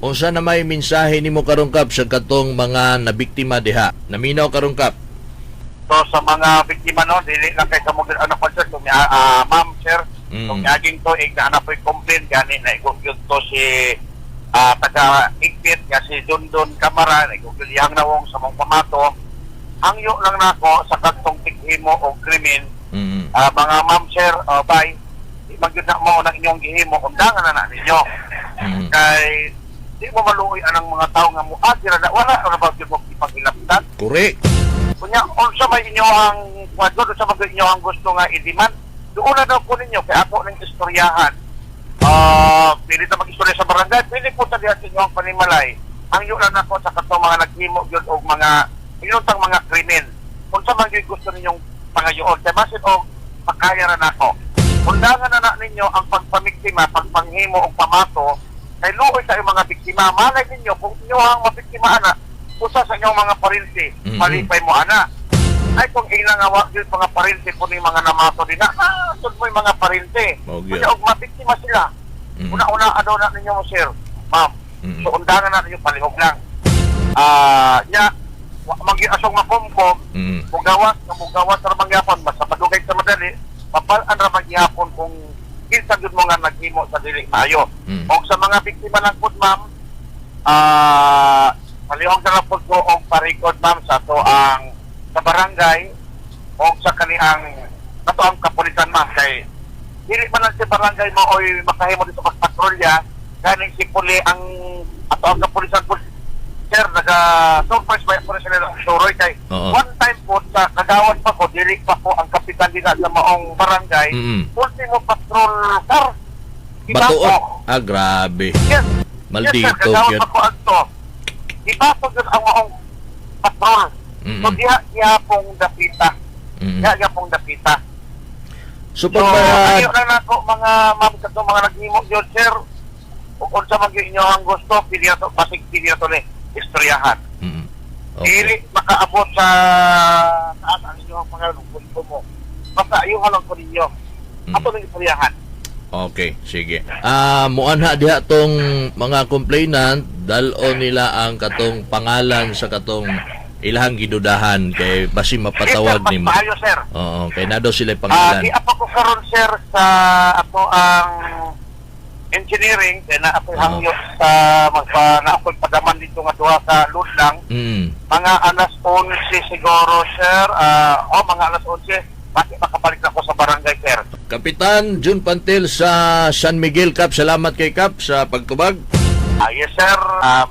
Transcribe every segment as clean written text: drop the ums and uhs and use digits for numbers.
Unsa na may mensahe nimo karon, Kap, sa katong mga nabiktima diha? Naminaw karon, Kap. So sa mga biktima, no, dili lang kay kamo ano pa, sir, kung ma'am, sir, kung miaging tuig na ana po'y complaint gani na gyud to si taga Igpit nga si Dundon Kamara, na gyud iyang nawong sa mong pamato. Hangyo lang nako sa kadtong tighimo og krimen, mga ma'am, sir, bye, di man gyud na mao na inyong gihimo, undangan na na ninyo. Kay di mo maluoy anang mga tao nga muagi ra na wala ra ba gyud mo ipangilaptan. Correct. Kunya, unsa may inyo ang kwadro, unsa may inyo ang gusto nga i-demand, doon na daw po ninyo, kay ako ng istoryahan. Pili ta mag-istorya sa barangay, pili po ta diha sa inyong panimalay. Ang lang nako sa katong mga naghimo gyud og mga inyong mga krimen. Unsa man gyud gusto ninyong pangayoon, kay basin og makaya ra nako. Undangan na na ninyo ang pagpamiktima, pagpanghimo og pamato, kay luoy sa mga biktima. Malay ninyo kung inyo ang mabiktima ana, usa sa inyong mga parinti, malipay mo ana. Ay kung ilang nga wa gyud mga parinti po ni mga namato din na, sud mo yung mga parinti. Mao gyud. Kunya og mabiktima sila. Una-una ano na ninyo, sir, ma'am. So undangan na ninyo, palihog lang. Nya wa man gyud asong makumkom, mugawas nga mugawas ra mangyapon basta padugay sa madali, mapal-an ra magyapon kung kinsa gyud mo nga naghimo sa dili maayo. Og sa mga biktima lang pud, ma'am, palihog na lang pud ko og parikod, ma'am, sa ato ang sa barangay og sa kaniang ato ang kapulisan, ma'am, kay dili man lang si barangay mo oy makahimo dito pagpatrolya, ganing si puli ang ato ang kapulisan pud, sir, naga surprise ba po sila ng suroy kay one time po sa kagawad pa ko, dili pa po ang kapitan din sa maong barangay, ultimo patrol car. Batuon. Ah, grabe. Yes. Maldito Yes, sir, kagawad gyud. pa ko adto. Ibato gyud ang maong patrol. So diha diha pong dapita. Diha diha pong dapita. So So, pag ayo lang nako mga ma'am kadto mga naghimo gyud, sir. Ug unsa man gyud inyo ang gusto, pili na to, basig pili na to ni istoryahan. Dili makaabot sa taas ang inyong mga gusto mo. Basta ayuhan lang ko ninyo. Ato ning istoryahan. Okay, sige. Muanha diha tong mga complainant, dal-on nila ang katong pangalan sa katong ilahang gidudahan kay basi mapatawag Yes, sir, mas nimo. maayo, sir. Oo, kay na daw sila pangalan. Di apa ko karon, sir, sa ato ang engineering kay na ako'y hangyo sa magpa na ako'y padaman dito nga duha ka load lang. Mga alas 11 siguro, sir. Oh, mga alas 11 bakit makabalik na ako sa barangay, sir. Kapitan Jun Pantil sa San Miguel, Kap, salamat kay Kap sa pagtubag. Yes, sir.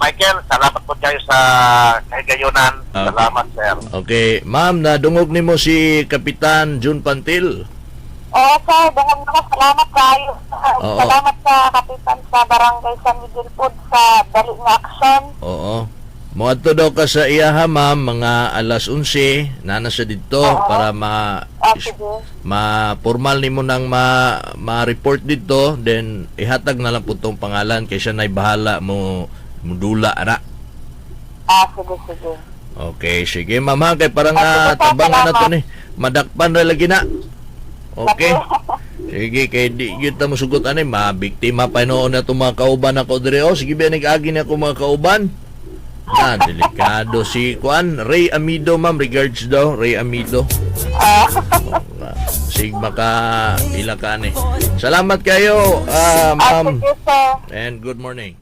Michael, salamat po kayo sa kahigayonan. Salamat, sir. Okay, ma'am, nadungog nimo si Kapitan Jun Pantil. Oo, sir. Dungog na ko. Salamat kayo. Salamat sa kapitan sa Barangay San Miguel po sa dali nga aksyon. Oo. Moadto daw ka sa iyaha, ma'am, mga alas 11, nana sa didto para ma Sige. Ma-formal nimo nang ma ma-report dito, then ihatag na lang po tong pangalan kay siya na'y bahala mo mudula ana. Sige, sige. Okay, sige, ma'am, ha, kay parang Sige, sir, tabangan na to salamat. ni. Madakpan ra lagi na. Okay. Sige, kay di gyud ta mosugot ani, mabiktima pa noon na itong mga kauban ako dire. Oh, sige ba nag-agi na ako mga kauban. Na, delikado si Kuan. Ray Amido, ma'am. Regards daw, Ray Amido. Oh, sig maka ila ka ani. Salamat kayo, ma'am. Sige, sir. And good morning.